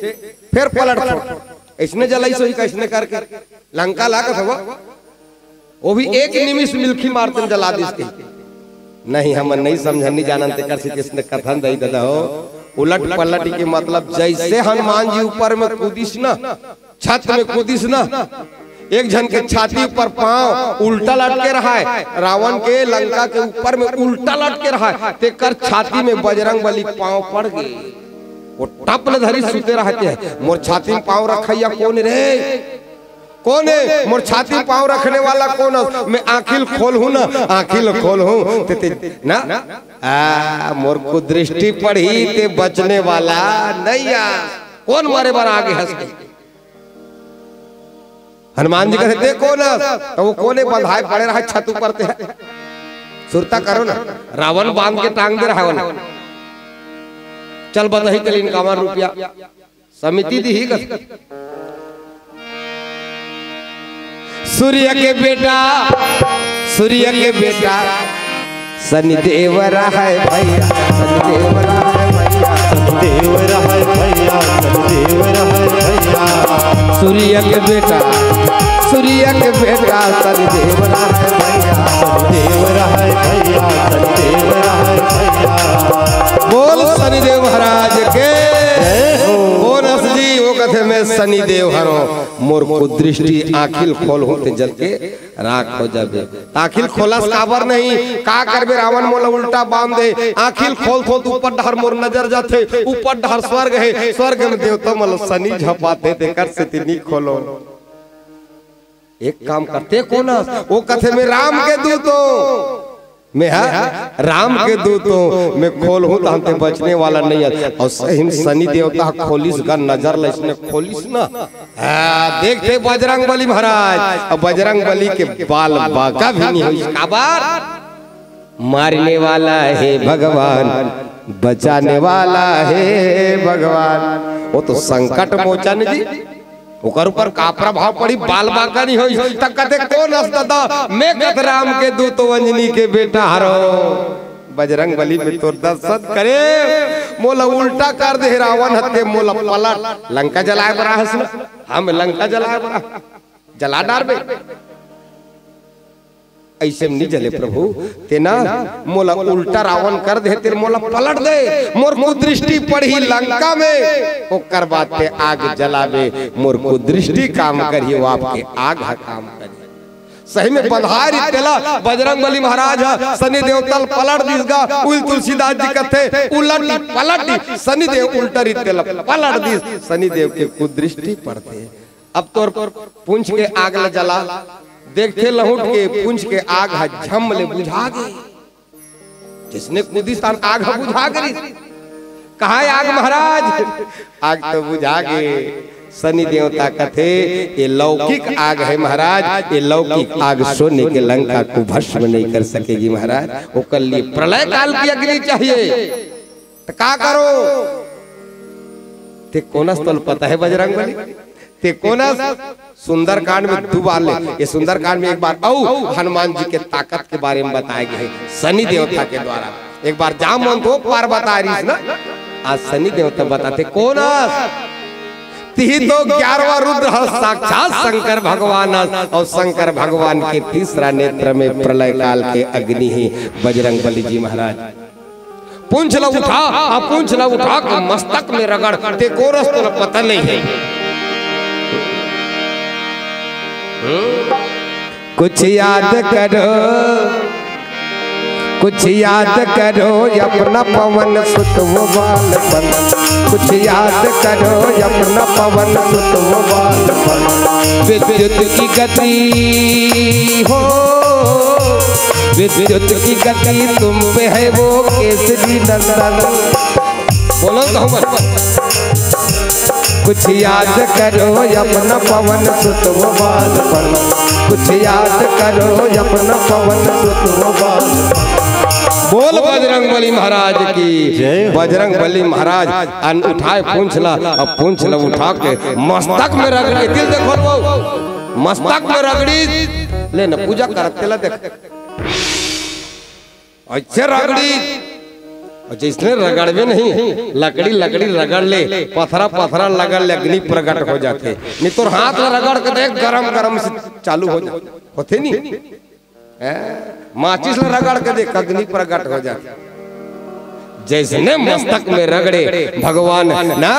फेर पलटथो, इसने जलाइस होही, कैसने करके लंका लागत हवा। वो भी एक निमिष मिलखी मारतन जला दिस के। नहीं, हमन नहीं समझन, नहीं जानन, तेकर से किसने कथन दई ददा हो। उलट पलट के मतलब जैसे हनुमान जी ऊपर में कूदिस ना, छत में कूदिस ना, एक झन के छाती ऊपर पांव उल्टा लटके रहा है, रावण के लंका के ऊपर में उल्टा लटके रहा है, तेकर छाती में बजरंग बली पांव पड़ गए। वो टप ले धरी सुते रहते हैं, मोर छाती में पांव रखैया कौन रे? कौन है मोर छाती पांव रखने वाला? कौन है? मैं आंखिल खोलहूं ना, आंखिल खोलहूं ते, ते ना, आ, मोर कुदृष्टि पड़ही ते बचने वाला नहीं आ। कौन मारे बर आगे हंस के? हनुमान जी कहते, "ते कौन है?" तो वो कोने बंधाए पड़े रहा छत ऊपर ते। सुरता करो ना, रावण बांध के टांग दे रहा है वो। चल बतही तेल इनकावन रुपया। समिति दी ही कस। सूर्य के बेटा, सूर्य के बेटा, शनि देव रहा है भैया, शनि देव रहा है भैया, शनि देव रहा है भैया, शनि देव रहा है भैया। सूर्य के बेटा, सूर्य के बेटा, शनि देव रहा है भैया, शनि देव रहा है भैया, शनि देव रहा है भैया। बोल शनिदेव महाराज के। जय हो। बोनस जी, वो कथे, "मैं शनिदेव हरों, मोर कुदृष्टि आंखिल खोलहूं ते जल के राख हो जाबे।" त आंखिल खोलस काबर नहीं? का करबे? रावण मोला उल्टा बांध दे। आंखिल खोलथों त ऊपर डहर मोर नजर जाथे, ऊपर डहर स्वर्ग है, स्वर्ग में देवता मोला शनि झपाथे, तेकर सेती नी खोलों। एक काम करते कोनस, वो कथे, "मैं राम के दूत हों, मैं, हाँ, राम के दूत हों, मैं खोलहूं त हमते बचने वाला नहीं है।" और सही में शनि देवता खोलिस गा, नजर ला इसने खोलिस ना। हाँ, देखते बजरंग बली महाराज, अब बजरंग बली के बाल बांका भी नहीं होइस। काबर? मारने वाला है भगवान, बचाने वाला है भगवान। वो तो संकट मोचन जी, ओकर ऊपर का प्रभाव पड़ी, बाल बांका नहीं होइस। त कथे, "कोन अस ददा?" "मैं कथे राम के दूत हों, अंजनी के बेटा हरों।" बजरंग बली में तोर दर्शन करे, मोला उल्टा कर दे रावण हत्ते, मोला पलट, लंका जलाए बर आहस ना, हम लंका जलाए बर आह, जला डारबे। अइसे में नी जले प्रभु, तें ना मोला उल्टा रावण कर दे, तें मोला पलट दे, मोर कुदृष्टि पड़ही लंका में, ओकर बाद तें आग जलाबे, मोर कुदृष्टि काम करही, वो आपके आग ह काम करही। सही में बंधाय रिहिस तेला बजरंग बली महाराज ह शनि देवता ल पलट दिस गा। उइल तुलसीदास जी कथे, "उलटी पलटी शनि देव उल्टा रिहिस तेला पलट दिस।" शनि देव के कुदृष्टि पड़थे। अब तोर पूंछ के आग ल जला, देखथे लहुट के पूंछ के आग ह झम ले बुझा गे। जिसने कूदिस तान आग ह बुझा गे रिहिस। कहाँ हे आग महाराज? आग तो बुझा गे। शनि देवता कथे, "ये लौकिक आग है महाराज, ये लौकिक आग सोने के लंका को भस्म नहीं कर सकेगी महाराज, ओकर लिए प्रलय काल की अग्नि चाहिए।" त का करों? तें कोन अस तोला पता हे बजरंग बली? तें कोन अस? सुंदरकांड में दू बार ले, ये सुंदरकांड में एक बार अउ हनुमान जी के ताकत के बारे में बताए गे हे शनि देवता के द्वारा। एक बार जामवंत ओ पार बताय रिहिस ना, आज शनि देवता बताथे कोन अस। तिही तो ग्यारहवाँ रुद्र ह, साक्षात शंकर भगवान ह, अउ शंकर भगवान के तीसरा नेत्र में प्रलय काल के अग्नि हे। बजरंग बली जी महाराज, पूंछ ला उठा, आ पूंछ ला उठा के मस्तक में रगड़, ते कोरस तो पता नहीं है। कुछ याद करो, कुछ याद करो अपना पवन सुत वो बालपन। कुछ याद करो अपना पवन सुत वो बालपन। विद्युत की गति हो, विद्युत की गति तुम पे है वो केसरी नंदन। बोलो तो मत। कुछ याद करो अपना पवन सुत वो बालपन। कुछ याद करो अपना पवन सुत वो बालपन। बोल बजरंग बली महाराज की जय हो। बजरंग बली महाराज अन उठाए पूंछ ला, अब पूंछ ला उठा के मस्तक में रगड़ी, दिल देखो वो मस्तक में रगड़ी, ले ना पूजा करत तेला देख। अइसे रगड़ी, अउ जइसने रगड़बे नहीं, लकड़ी लकड़ी रगड़ ले, पथरा पथरा लगल ले, अग्नि प्रगट हो जाथे। नहीं तोर हाथ ला रगड़ के देख, गरम गरम से चालू हो जा, होथे नहीं? हैं? माचिस ला रगड़ के देख, अग्नि प्रगट हो जाथे। जइसने मस्तक में रगड़े भगवान ना,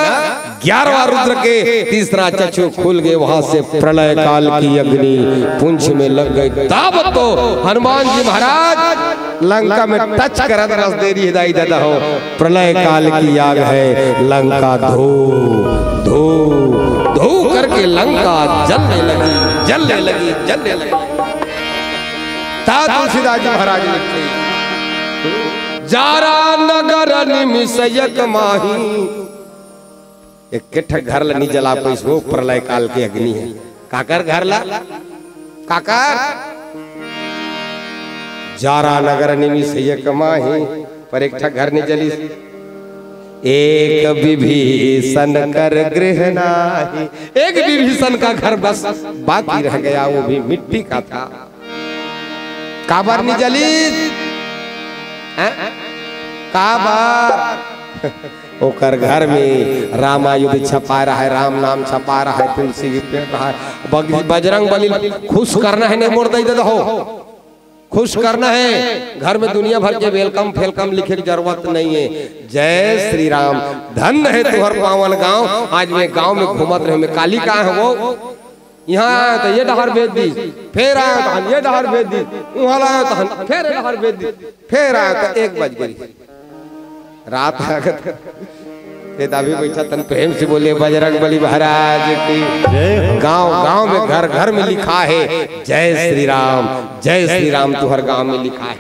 ग्यारहवाँ रुद्र के तीसरा चक्षु खुल गए, वहां से प्रलय काल की अग्नि पूंछ में लग गई। तब तो हनुमान जी महाराज लंका में टच करत रस दे रही है, दाई दादा हो। प्रलय काल की आग है, लंका धू धू धू करके लंका जलने लगी, जलने लगी, जलने लगी। ता तुलसीदास जी महाराज लिखथे, जारा नगर निमिष एक माही। एक ठक घर ला नी जला पाइस, वो प्रलय काल के अग्नि हे। काकर घर ला? काकर? जारा नगर निमिष एक माही, पर एक ठक घर नी जलिस। एक विभीषण कर गृह नाही, एक विभीषण का घर बस बाकी रह गया, वो भी मिट्टी का था। काबर नी जलिस? हैं? काबर? ओकर घर में रामायुध छपा रहा है, राम नाम छपा रहा है, तुलसी के पेड़ रहा है। बग-, बजरंग बली खुश करना है, नहीं मोर दई दे हो, खुश करना है। घर में दुनिया भर के welcome फेलकम लिखे के जरूरत नहीं है। जय श्री राम। धन्य है तुहर पावन गांव। आज मैं गांव में घूमत रहे, मैं काली का है वो, यहाँ आया तो ये डहर भेज दी, फेर आया तो हम ये डहर भेज दी, वहाँ आया तो हम फेर ये डहर भेज दी, फेर आया तो एक बज गई रात। आगत ये दावी बैठा तन प्रेम से बोले बजरंग बली महाराज की। जय हो। गांव गांव में घर घर में लिखा है जय श्री राम, जय श्री राम तुहर गांव में लिखा है।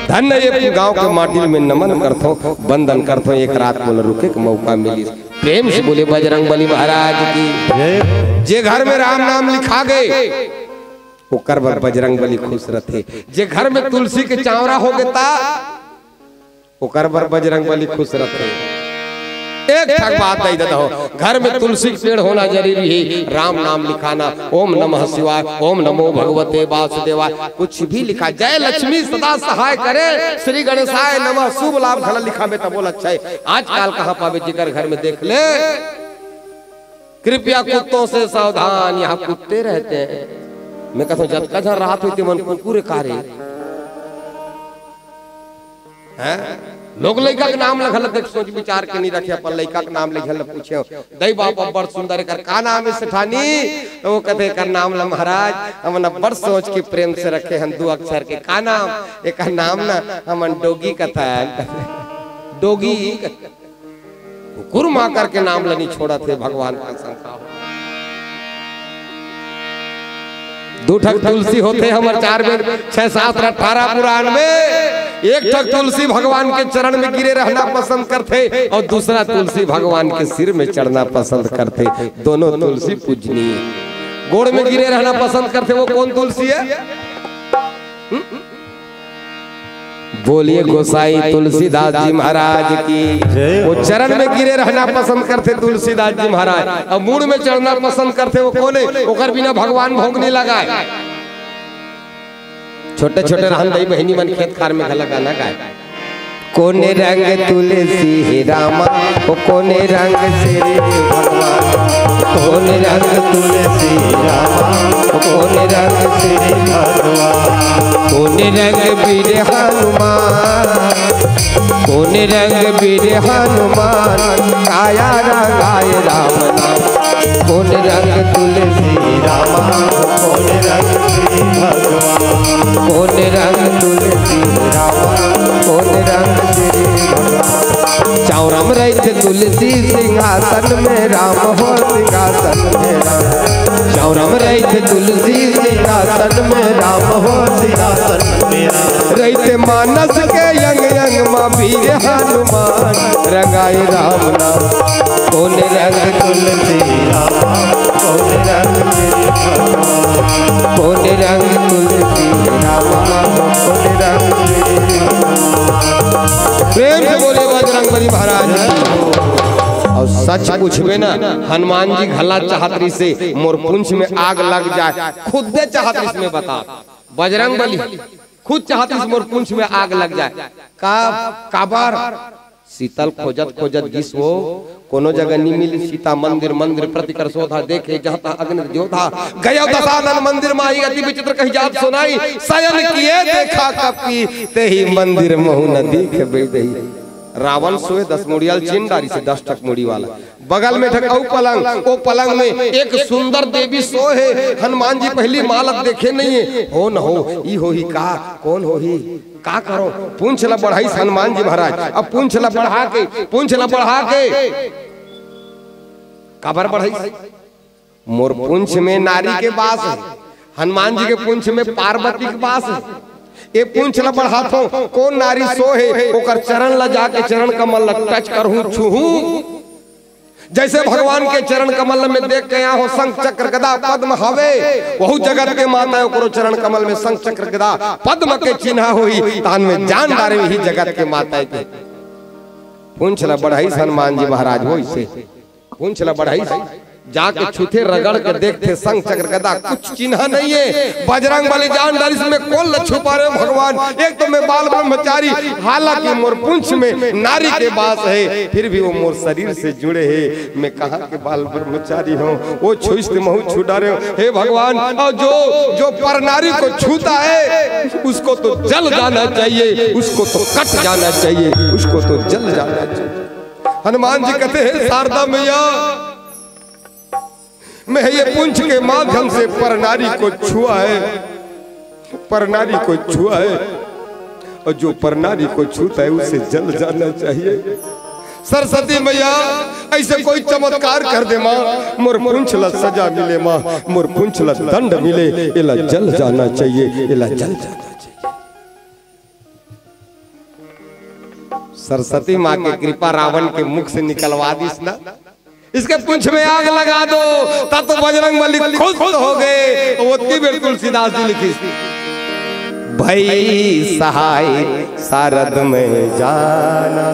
धन्य ये गांव के माटी में नमन करथो, वंदन करथो, एक रात मोला रुके के मौका मिलिस। प्रेम से बोले बजरंग बली महाराज की। जय। जे घर में राम नाम लिखा गए, ओकर बर बजरंग बली खुश रथे। जे घर में तुलसी के चावरा हो गता, ओकर बर बजरंग बली खुश रथे। एक ठक बात दई देता हो, घर में तुलसी के पेड़ होना जरूरी है। राम नाम लिखाना, ओम नमः शिवाय, ओम नमो भगवते वासुदेवाय, कुछ भी लिखा, जय लक्ष्मी सदा सहाय करे, श्री गणेशाय नमः, शुभ लाभ घला लिखा में तब बोला अच्छा है। आजकल कहाँ पावे, जिकर घर में देख ले। कृपया कुत्तों से सावधान, यहाँ कुत्ते रहते हैं। मैं कहता हूँ, जतका झन रात होती मन कुकुर कारे। हैं? लोग लइका के नाम ल घलो देख सोच विचार के नहीं रखे, अपन लइका के नाम ले घलो पूछे, "दई बाप अब्बड़ सुंदर, एकर का नाम है सेठानी?" तो वो कहते, "एकर नाम ल महाराज हमन अब्बड़ सोच के प्रेम से रखे हन, दू अक्षर के।" "का नाम?" "एकर नाम ना हमन डोगी कथन।" डोगी। कुकुर माकर के नाम ल नी छोड़त हे भगवान, प्रशंसा हो। दू ठक तुलसी होथे हमर चार वेद, छह शास्त्र, अठारह पुराण में। एक ठक तुलसी भगवान के चरण में गिरे रहना पसंद करथे अउ दूसरा तुलसी भगवान के सिर में चढ़ना पसंद करथे। दोनों तुलसी पूजनीय। गोड़ में गिरे रहना पसंद करथे, वो कौन तुलसी है? हम्म? बोलिए गोसाई तुलसीदास जी महाराज की। जय हो। वो चरण में गिरे रहना पसंद करथे तुलसीदास जी महाराज, अउ मुड़ में चढ़ना पसंद करथे वो कोने, ओकर बिना भगवान भोग नहीं लगाए। छोटे छोटे रहन दई बहिनी मन खेत खार में घला गाना गाए, कोन रंग तुलसी रामा, ओ कोन रंग श्री भगवान। कोन रंग तुलसी रामा, ओ कोन रंग श्री भगवान। कोन रंग वीर हनुमान, कोन रंग वीर हनुमान, काया रंगाय राम नाम। कोन रंग तुलसी रामा, कोन रंग श्री भगवान। कोन रंग तुलसी रामा, कोन रंग श्री भगवान। चौरम रहित तुलसी सिंहासन में राम हो, सिंहासन में राम। चौरम रहित तुलसी सिंहासन में राम हो, सिंहासन में राम। रहित मानस के अंग अंग मा वीर हनुमान, रंगाय राम नाम। कोन रंग तुलसी रामा, कोन रंग श्री भगवान। कोन रंग तुलसी रामा, कोन रंग श्री भगवान। प्रेम से बोलिए बजरंग बली महाराज की। अउ सच पूछबे ना, हनुमान जी घला चाहत रहिसे मोर पूंछ में आग लग जाए, खुदे चाहत रहिसे, मैं बता, बजरंग बली खुद चाहत रहिसे मोर पूंछ में आग लग जाए। का, काबर? सीता ल खोजत खोजत गिस वो, कोनो जगह नी मिलिस। सीता मंदिर मंदिर प्रति कर सोधा, देखे जहाँ तहाँ अग्नि ज्योधा। गयो दशानन मंदिर माही, अति विचित्र कहि जात सुनाई। शयन किए देखा कपि, तेहि मंदिर महु न देख बेदही। रावण सोए दस मुड़िया ल चिन्ह डारिसे, दस ठक मुड़ी वाला। बगल में एक ठक अउ पलंग, ओ पलंग में एक सुंदर देवी सोए हे। हनुमान जी पहली मालक देखे नहीं हे, हो न हो, ई होही का, कोन होही? का करो, पूंछ ला बढ़ाइस हनुमान जी महाराज। अब पूंछ ला बढ़ा के, पूंछ ला बढ़ा के काबर बढ़ाइस? मोर पूंछ में नारी के बास हे, हनुमान जी के पूंछ में पार्वती के बास हे। ए पूंछ ला बढ़ाथों, कोन नारी सो हे, ओकर चरण ला जाके, चरण कमल ला टच करहूं, छूहूं। जैसे भगवान के चरण कमल में देख के आए हों, शंख चक्र गदा पद्म हवे, वहू जगत के माता ओकरो चरण कमल में शंख चक्र गदा पद्म के चिन्हा होही, तान में जान डारे वही जगत के माता के। पूंछ ला बढ़ाइस हनुमान जी महाराज, वइसे पूंछ ला बढ़ाइस। जाके छूथे, रगड़ के देखथे, शंख चक्र गदा कुछ चिन्हा नहीं हे। बजरंग बली जान डारिस, मैं कोन ला छुपा रहे हो भगवान, एक तो मैं बाल ब्रह्मचारी, हालांकि मोर पूंछ में नारी के बास हे, फिर भी वो मोर शरीर से जुड़े हे। मैं कहाँ के बाल ब्रह्मचारी हों, वो छुइस ते महू छू डारे हों। हे भगवान, अउ जो, जो पर नारी को छूता है, उसको तो जल जाना चाहिए, उसको तो कट जाना चाहिए, उसको तो जल जाना चाहिए। हनुमान जी कहते हैं, शारदा मैया, मैं ये पूंछ के माध्यम से परनारी को छुआ है, परनारी को छुआ है, और जो परनारी को छूता है उसे जल जाना चाहिए। सरस्वती मैया, ऐसे कोई चमत्कार कर दे माँ, मोर पूंछ ला सजा मिले माँ, मोर पूंछ ला दंड मिले, एला जल जाना चाहिए, एला जल जाना चाहिए। सरस्वती माँ के कृपा रावण के मुख से निकलवा दिस ना, इसके पूंछ में आग लगा दो, तब तो बजरंग बली खुश हो गए। वो ओतकी बेर तुलसीदास जी लिखिस, भई सहाय शारद में जाना।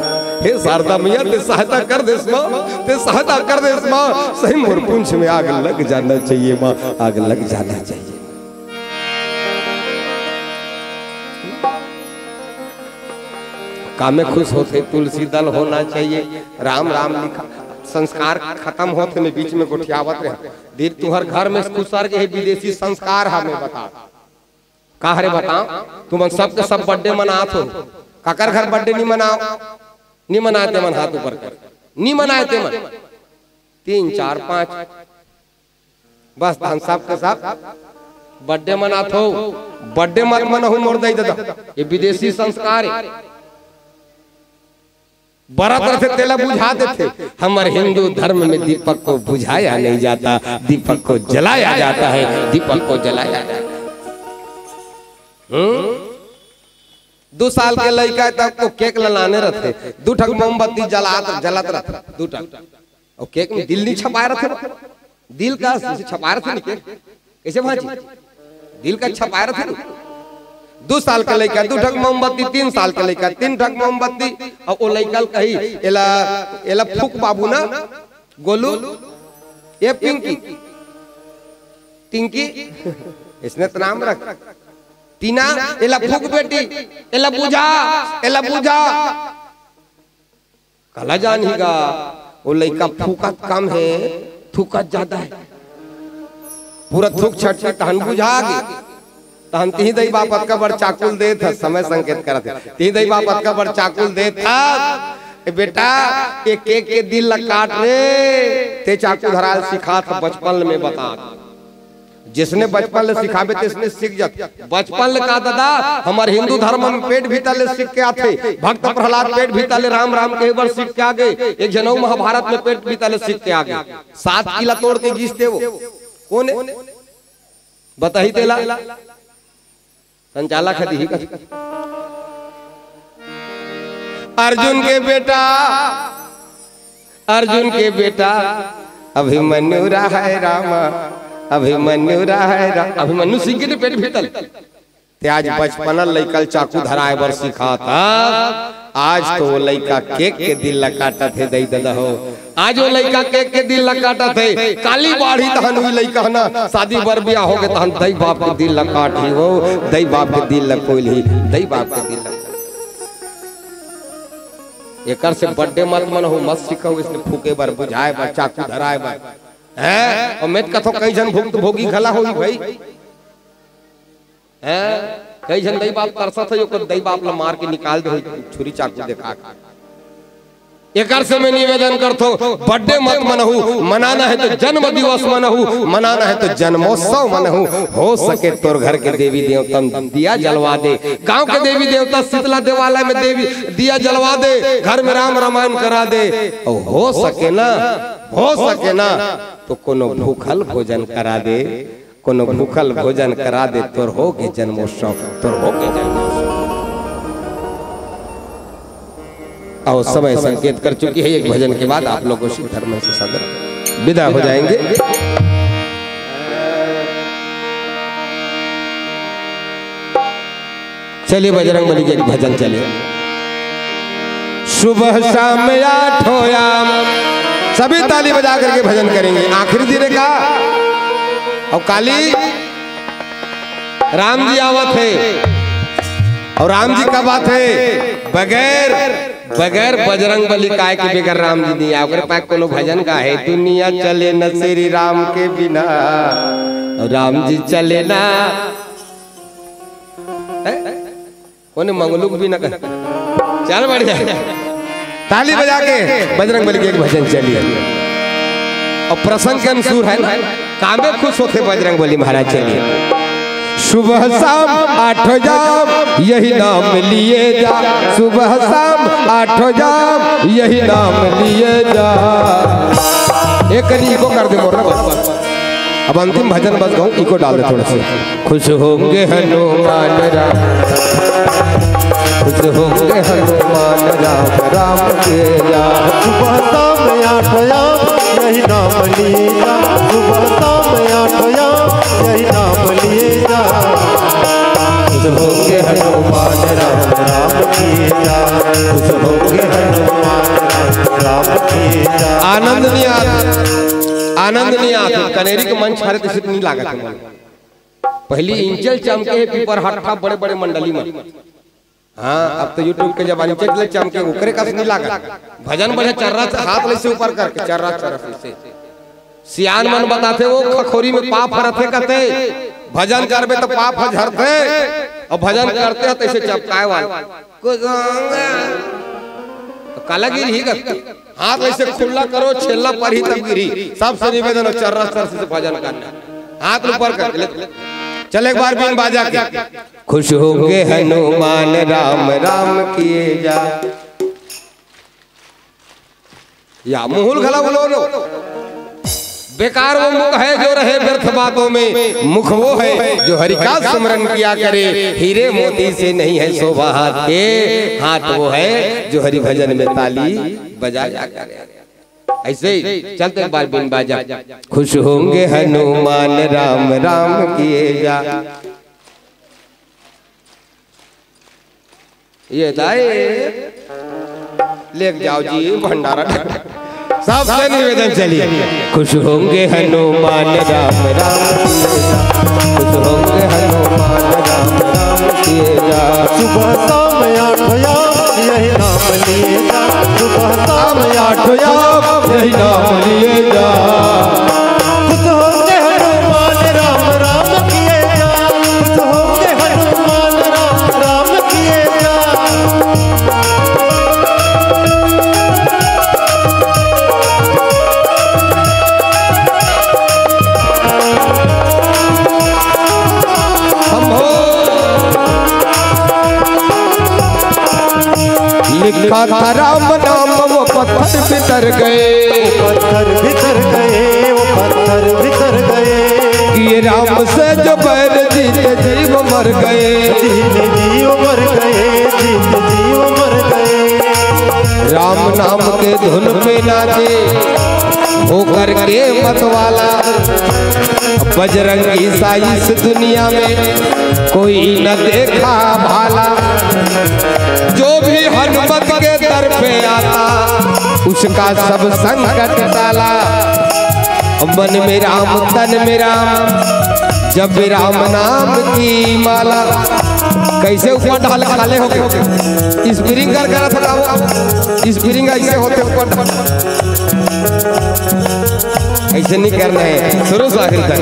हे शारदा मैया, ते सहायता कर देस माँ, ते सहायता कर देस माँ, सही मोर पूंछ में आग लग जाना चाहिए माँ, आग लग जाना चाहिए। का में खुश होथे, तुलसी दल होना चाहिए, राम राम लिखा, संस्कार खत्म होथे में बीच में गोठियावत रहे। धीर, तुहर घर में खुसर गे हे विदेशी संस्कार, हमें बता, का हरे बता? तुमन सबके सब birthday मनात हो, काकर घर birthday नी मनाओ? नी मनाए ते मन हाथ ऊपर कर, नी मनाए ते मन। तीन, चार, पाँच, बस धान साफ के साफ birthday मनात हो। Birthday मत मनाहू मोर दाई ददा, ये विदेशी संस्कार हे। बरत रथे तेला बुझा देथे। हमर हिंदू धर्म में दीपक को बुझाया नहीं जाता, दीपक को जलाया जाता है, दीपक को जलाया जाता है। हम्म? दू साल के लइका हे तब तो cake ला लाने रथे, दू ठक मोमबत्ती जलात, जलत रथे, दू ठक। अउ cake में दिल नी छपाए रथे, दिल का छपाए रथे नी cake, कइसे भांजी? दिल का छपाए रथे नी। दू साल के लइका दू ठक मोमबत्ती, तीन साल के लइका तीन ठक मोमबत्ती, अउ ओ लइका ल कही, एला, एला फूक बाबू ना, गोलू, ए पिंकी, टिंकी, इसने तो नाम रख। टीना, एला फूक बेटी, एला बुझा, एला बुझा। काला जानही गा, वो लइका फूकत कम हे, थूकत जादा हे। पूरा थूक छटके तहन बुझा गे। तहन तिही दई बाप अतका बड़ चाकुल देत हस, समय संकेत करत हे। तिही दई बाप अतका बड़ चाकुल देत हस, ए बेटा, ए केक के दिल ला काट रे। ते चाकू धराल सिखात हस बचपन में, बता। जिसने बचपन ले सिखाबे, तिसने सीख जात। बचपन ले का दादा, हमर हिंदू धर्म में पेट भीतर ले सीख के आथे। भक्त प्रहलाद पेट भीतर ले राम राम कहे बर सीख के आगे। एक जनऊ महाभारत में पेट भीतर ले सीख के आगे। सात किला तोड़ के गीस दे वो। कोन हे? बताही तेला। संचालक ह दिही का। अर्जुन के बेटा, अर्जुन के बेटा, अभिमन्यु रहा है रामा, अभिमन्यु रहा है राम। अभिमन्यु सिंह के तो पेट भीतर। ते आज बचपना लइका ल चाकू धराए बर सिखात हस। आज तो वो लइका केक के दिल ला काटत हे, दई ददा हो। आज वो लइका केक के दिल ला काटत हे। काली बाढ़ी तहन हुई लइका ह ना, शादी बर बियाह होगे तहन दई बाप के दिल ला काटही वो, दई बाप के दिल ला कोइलही, दई बाप के दिल ला। एकर से बर्थडे मत मनहू, मत सिखहू, इसने फूके बर, बुझाए बर, चाकू धराए बर। हैं? अउ मैं कथो कई झन भुक्तभोगी घला होही भाई। हैं? कई झन दई बाप तरसत हे, ओकर दई बाप ला मार के निकाल दे होही, छुरी चाकू देखा के। एकर से मैं निवेदन करथो, बर्थडे मत मनहू, मनाना है तो जन्म दिवस मनहू, मनाना है तो जन्मोत्सव मनहू। हो सके तोर घर के देवी देवता म दिया जलवा दे, गांव के देवी देवता शीतला देवालय में देवी दिया जलवा दे, घर में राम रामायण करा दे। अउ हो सके ना, हो सके ना तो कोनो भूखल भोजन करा दे। कोनो भूखल भोजन करा दे, तोर होगे जन्मोत्सव, तोर होगे जन्मोत्सव। अउ समय संकेत कर चुकी है, एक भजन के बाद आप लोगों से धर्म से सदन विदा हो जाएंगे। चलिए बजरंग बली के एक भजन चलिए। सुबह शाम आठो याम, सभी ताली बजा करके भजन करेंगे। आखिरी दिन का, अउ काली राम जी आवत हे, अउ राम जी कब आथे? बगैर, बगैर बजरंग बली काय के बगैर राम जी नहीं आए। ओकरे पास कोनो भजन का है, दुनिया चले न श्री राम के बिना, अउ राम जी चले ना। हैं? कोने मंगलू के बिना कर? चल बढ़िया। ताली बजा के बजरंग बली के एक भजन चलिए। अउ प्रसंग के अनुसार है ना, कामे खुश होथे बजरंग बली महाराज। चलिए। सुबह शाम आठ जाम यही नाम लिए जा, सुबह शाम आठ जाम यही नाम लिए जा। एक कनी इको कर दे मोर ना बस। अब अंतिम भजन बस गाऊं, इको डाल दे थोड़ा सा। खुश होंगे हनुमान राम, खुश होंगे हनुमान राम, राम के राम। सुबह शाम आठ याम यही नाम लिए जा, सुबह शाम आठ याम यही नाम लिए जा। खुश होंगे हनुमान राम, राम के राम, खुश होंगे हनुमान राम, राम के राम। आनंद नहीं आता, आनंद नहीं आता। कनेरी के मंच हरे तइसे नहीं लागत हे। पहली इंचल चमके हे पीपर हट्ठा बड़े बड़े मंडली में। हाँ, अब तो YouTube के जमाने चल चमके ओकरे कस नहीं लागत। भजन बढ़े चर्रा से हाथ ले से ऊपर करके चर्रा चर्रा से। सियान मन बताथे वो खखोरी में पाप हरथे कथे। भजन करबे तो पाप ह झरथे। अउ भजन करते हैं तइसे चपकाए वाला। कुछ होंगे। तो काला गिरही करते। हाथ ऐसे खुला करो, छेला परही तब गिरही। सबसे निवेदन हो, चर्रा चर्रा से भजन करना। हाथ ऊपर करके ले। चल एक बार बीन बाजा के। खुश होंगे हनुमान राम राम किए जा। या मुहुल घला बोलो लो। बेकार वो मुख है जो रहे व्यर्थ बातों में, मुख वो है जो हरि का स्मरण किया करे। हीरे मोती से नहीं है शोभा हाथ के, हाथ वो है जो हरि भजन में ताली बजाया करे। ऐसे ही चलते एक बार बीन बाजा। खुश होंगे हनुमान राम राम किए जा। ये दाए लेके जाओ जी भंडारा। सबसे निवेदन चलिए। खुश होंगे हनुमान राम राम किए जा, खुश होंगे हनुमान राम राम था राम नाम वो पत्थर बितर गए। पत्थर बितर गए, वो पत्थर बितर गए। किए राम से जो बैर जीते जीव मर गए। जीते जीव मर गए, जीते जीव मर गए। राम नाम के धुन पे नाचे होकर के मतवाला। बजरंगी सा इस दुनिया में कोई न देखा भाला। जो भी हनुमत के दर पे आता, उसका सब संकट टाला। मन में राम, तन में राम, जब राम नाम की माला। कैसे ऊपर ढाल खाले हो गए, स्प्रिंग कर कर थकाओ, स्प्रिंग ऐसे होते ऊपर। ऐसे नहीं करना है, शुरू से आखिर तक।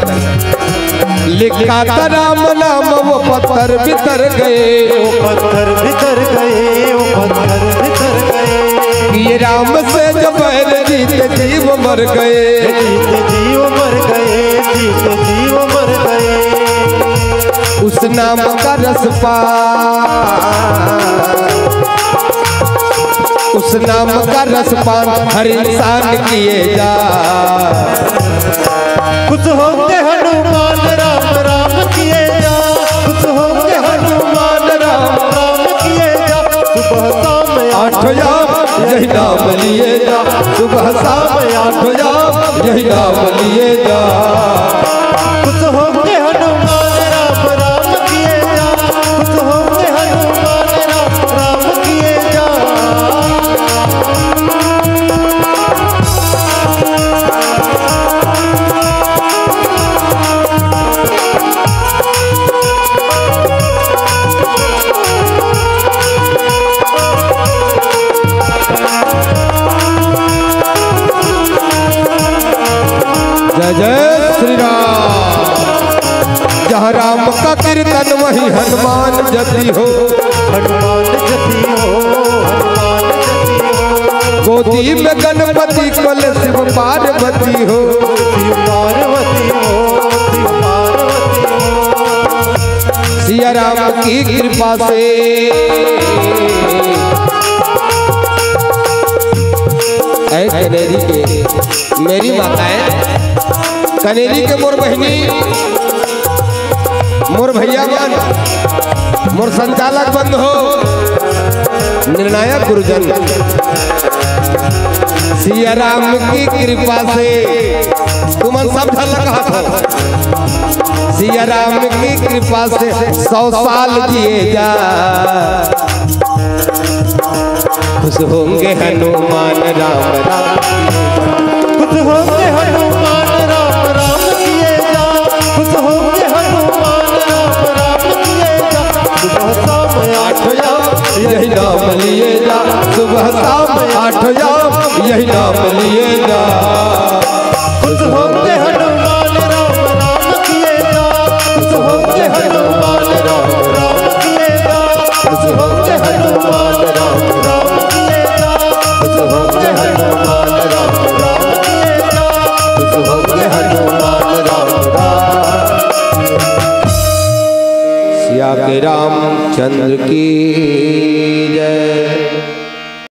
लिखा था राम नाम वो पत्थर बितर गए। वो पत्थर बितर गए, वो पत्थर बितर गए। ये राम से जो बैर जीते जीव मर गए। जीते जीव मर गए, जीते जीव मर गए। उस नाम का रस पान, उस नाम का रस पान हर इंसान किए जा। खुश होंगे हनुमान राम राम किए जा, खुश होंगे हनुमान राम राम किए जा। सुबह शाम आठ याम यही नाम लिए जा, सुबह शाम आठ याम यही नाम लिए जा। खुश होंगे हनुमान राम राम किए जा, खुश होंगे हनुमान राम राम किए जा। जय जय श्री राम। जहाँ राम का कीर्तन वहीं हनुमान जति हो। हनुमान जति हो, हनुमान जति हो। गोदी में गणपति कल शिव पार्वती हो। शिव पार्वती हो, शिव पार्वती हो। सिया राम की कृपा से ऐ कनेरी के मेरी माताएं, कनेरी के मोर बहिनी, मोर भैया मन, मोर संचालक बंधु, निर्णायक गुरुजन, सिया राम की कृपा से तुमन सब झन ला कहत हो, सिया राम की कृपा से सौ साल जिए जा। खुश होंगे हनुमान राम राम। खुश होंगे हनुमान राम राम किए जा। खुश होंगे हनुमान राम राम किए जा। सुबह शाम आठ याम यही नाम लिए जा। सुबह शाम आठ याम यही नाम लिए जा। खुश होंगे हनुमान राम राम किए जा। खुश होंगे हनुमान राम राम किए जा। खुश होंगे हनुमान राम राम किए जा। खुश होंगे हनुमान राम राम किए जा। खुश होंगे हनुमान राम राम। सिया के रामचंद्र की